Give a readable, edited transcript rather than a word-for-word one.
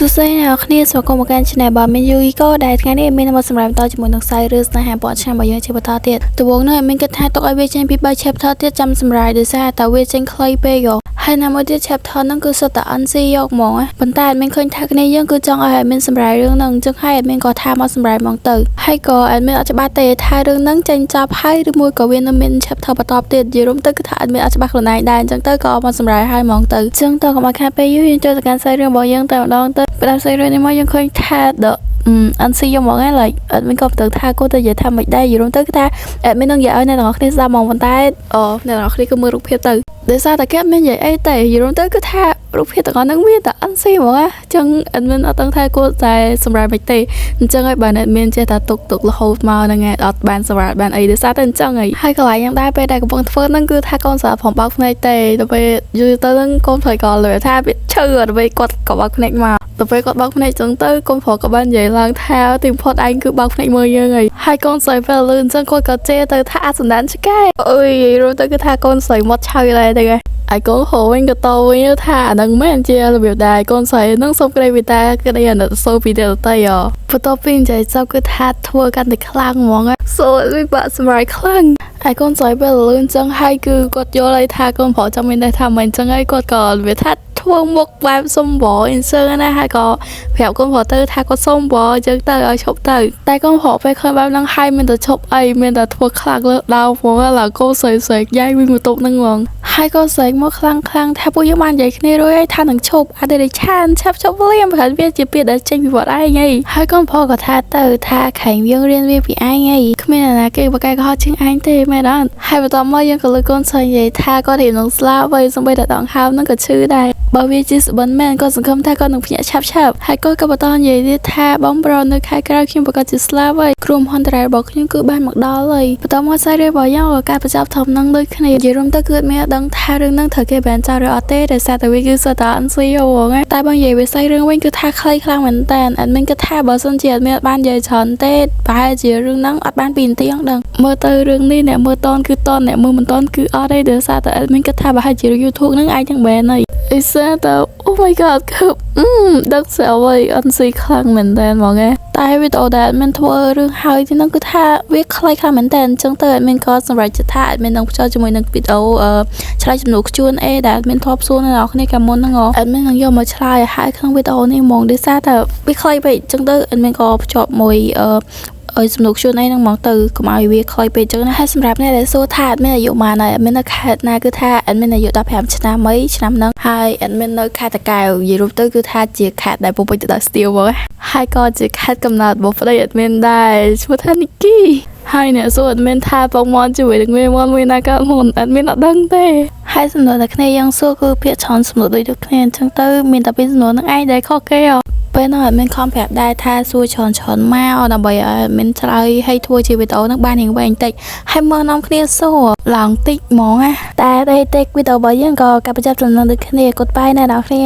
សួស្តីអ្នកនរគ្នាស្វាគមន៍មកកាន់ Channel របស់មាន Yuiko ដែលថ្ងៃនេះមានមកសម្រាប់បន្តជាមួយនឹងខ្សែរឿងស្នេហាពណ៌ឆ្នាំរបស់យើងជាបន្តទៀតដំបូងនោះមានគិតថាទុកឲ្យវាចេញពី3 chapter ទៀតចាំសម្រាប់ដោយសារតែវាចេញខ្លីពេកហ៎ហើយណាមួយទៀត chapter ហ្នឹងគឺសុទ្ធតែ NC យកហ្មងណាប៉ុន្តែអត់មានឃើញថាគ្នាយើងគឺចង់ឲ្យ admin សម្រាប់រឿងហ្នឹងអញ្ចឹងហើយ admin ក៏ថាមកសម្រាប់ហ្មងទៅហើយក៏ admin អត់ច្បាស់ទេថារឿងហ្នឹងចេញចប់ហើយឬមួយក៏វានៅមាន chapter បន្តទៀតនិយាយរួមទៅគឺថា admin អត់ច្បាស់ខ្លួនឯងដែរអញ្ចឹងទៅក៏មកសម្រាប់ហើយហ្មងទៅអញ្ចឹងតើកុំឲ្យខាតពេលយូរយើងចូលទៅកាន់សាច់រឿងរបស់យើងតែម្ដងទៅផ្ដើមសាច់រឿងនេះមកយើងឃើញថា the NC យកមកហ្នឹង like admin ក៏មិនដឹងថាគាត់ទៅនិយាយថាមិនដែរនិយាយរួមទៅគឺថា admin នឹងនិយាយឲ្យអ្នកទាំងអស់គ្នាស្ដាប់ហ្មងប៉ុន្តែអូអ្នកទាំងអស់គ្នាគឺមើលរូបភាពទៅដោយសារតែគេអត់មាននិយាយអីទេនិយាយរួមទៅគឺថារូបភាពទាំងអស់ហ្នឹងមានតែ NC ហ្មងណាអញ្ចឹង admin អត់ដឹងថាគួរតែសម្រាប់មិនទេអញ្ចឹងហើយបើ admin ចេះតែទុកទុករហូតមកហ្នឹងឯងអត់បានសម្រាប់បានអីដោយសារតែអញ្ចឹងហើយហើយកន្លែងយ៉ាងដែរពេលដែលកំពុងធ្វើហ្នឹងគឺថាកូនស្រាប់ផងបើកភ្នែកទេដល់ពេលយូរទៅហ្នឹងកូនស្រីក៏លើថាវាឈឺដល់ពេលគាត់ក៏បើកភ្នែកមកដល់ពេលគាត់បើកភ្នែកចឹងទៅកូនប្រុសក៏បាននិយាយឡើងថាទីបំផុតឯងគឺបើកភ្នែកមើលយើងហើយហើយកូនស្រីពេលលឺអញ្ចឹងគាត់ក៏ជេរទៅថាអាសន្តានឆ្កែអើយរួមទៅគឺថាកូនស្រីមាត់ឆៅដែរទៅឯងឯកូនហូវិញក៏តវិញថាអានឹងមែនជារបៀបដែរកូនស្រីនឹងសុំក្តីមេត្តាក្តីអាណិតសូពីអ្នកដទៃហ៎បន្ទាប់ពីនិយាយចប់គឺថាធ្វើកាន់តែខ្លាំងហ្មងសូវាបាក់សម្រាប់ខ្លាំងឯកូនស្រីពេលលឺអញ្ចឹងហើយគឺគាត់យល់ហើយថាកូនប្រុសចង់មានន័យថាមិនអញ្ចឹងហើយគាត់ក៏វាថាធ្វើមុខបែបសុំបអញ្ចឹងណាហើយក៏ប្រាប់កូនប្រុសទៅថាគាត់សុំបអញ្ចឹងទៅឲ្យឈប់ទៅតែកូនប្រុសពេលឃើញបែបហ្នឹងហើយមានតែឈប់អីមានតែធ្វើខ្លាំងលើដៅហ្មងឡើងកូនស្រីស្រីយ៉ៃវិញបន្ទប់ហ្នឹងហ្មងហើយកូនស្រីមកខ្លាំងខ្លាំងថាពួកយើងបាននិយាយគ្នារួចហើយថានឹងឈប់អត់ទេឆានឆាប់ឈប់លៀមព្រោះវាជាពាក្យដែលចេញពីវត្តឯងហីហើយកូនប្រុសក៏ថាទៅថាខែងយើងរៀនវាពីឯងហីគ្មានអ្នកណាគេបកកែកុហកជាងឯងទេមែនអត់ហើយបន្ទាប់មកយើងក៏លើកូនស្រីនិយាយថាគាត់រៀននឹងស្លាប់ហើយសំបីតែដងហើមហ្នឹងក៏ឈឺដែរបើវាជាសុបិនមែនគាត់សង្ឃឹមថាគាត់នឹងភ្ញាក់ឆាប់ឆាប់ហើយគាត់ក៏បន្តនិយាយទៀតថាបងប្រុសនៅខែក្រោយខ្ញុំប្រកាសជាស្លាប់ហើយគ្រោះមហន្តរាយរបស់ខ្ញុំគឺបានមកដល់ហើយបន្តមកសាច់រឿងរបស់យើងក៏ការបញ្ចប់ធំនឹងដូចគ្នានិយាយរួមទៅគឺអត់មានដឹងថារឿងហ្នឹងត្រូវគេបានចោលឬអត់ទេដោយសារតែវាគឺសុទ្ធតែ NC ហ្មងតែបើនិយាយវិស័យរឿងវិញគឺថាខ្លីខ្លាំងមែនតើអត់មានគិតថាបើសិនជាអត់មានបាននិយាយច្រើនទេប្រហែលជារឿងហ្នឹងអត់បាន2នាទីហ្នឹងដឹងមើលទៅរឿងនេះអ្នកមើលតនគឺតនអ្នកមើលមិនតនគឺអត់ទេដោយសារតែអត់មានគិតថាប្រហែលជា YouTube ហ្នឹងអាចនឹងបែនហើយអ៊ីសាតើ Oh my god គឺអឺដឹកស្អីអត់ស៊ីខ្លាំងមែនតើហ្មងឯងតែវីដេអូដែល admin ធ្វើរឿងហើយទីហ្នឹងគឺថាវាខ្លីខ្លាំងមែនតើអញ្ចឹងទៅ admin ក៏សម្រេចចិត្តថា admin នឹងភ្ជាប់ជាមួយនឹងវីដេអូឆ្លើយសំណួរ Q&A ដែល admin ធ្លាប់សួរអ្នកនរគ្នាកាលមុនហ្នឹង admin នឹងយកមកឆ្លើយឲ្យហើយក្នុងវីដេអូនេះហ្មងដោយសារតែវាខ្លីពេកអញ្ចឹងទៅ admin ក៏ភ្ជាប់មួយឲ្យសំណួរ Q&A ហ្នឹងហ្មងទៅកុំឲ្យវាខ្លីពេកអញ្ចឹងណាហើយសម្រាប់អ្នកដែលសួរថា admin អាយុប៉ុន្មានហើយ admin នៅខេត្តណាគឺថា admin អាយុ15ឆ្នាំអីឆ្នាំហ្នឹងហើយ admin នៅខេត្តតាកែវនិយាយរួមទៅគឺថាជាខេត្តដែលពុកពេញទៅដល់ស្ទៀវហ្មងហើយក៏ជាខេត្តកំណើតរបស់ប្តី admin ដែរឈ្មោះថានីគីហើយអ្នកសួរ admin ថាបងមន់ជាមួយនឹងមេមន់មួយណាកើតមុន admin អត់ដឹងទេហើយសំណួរដែលគ្នាយើងសួរគឺភាគច្រើនសំណួរដូចគ្នាអញ្ចឹងទៅមានតែពីរសំណួរហ្នឹងឯងដែលខុសគេហ៎ពេលហ្នឹង admin ខំប្រាប់ដែរថាសួរច្រើនច្រើនមកដើម្បីឲ្យ admin ឆ្លើយឲ្យធ្វើជាវីដេអូហ្នឹងបានរៀងវែងតិចហើយមើលនាំគ្នាសួរឡើងតិចហ្មងណាតែទេទេវីដេអូរបស់យើងក៏កាប់បញ្ចប់ចំណងដូចគ្នា Goodbye អ្នកនរគ្នា។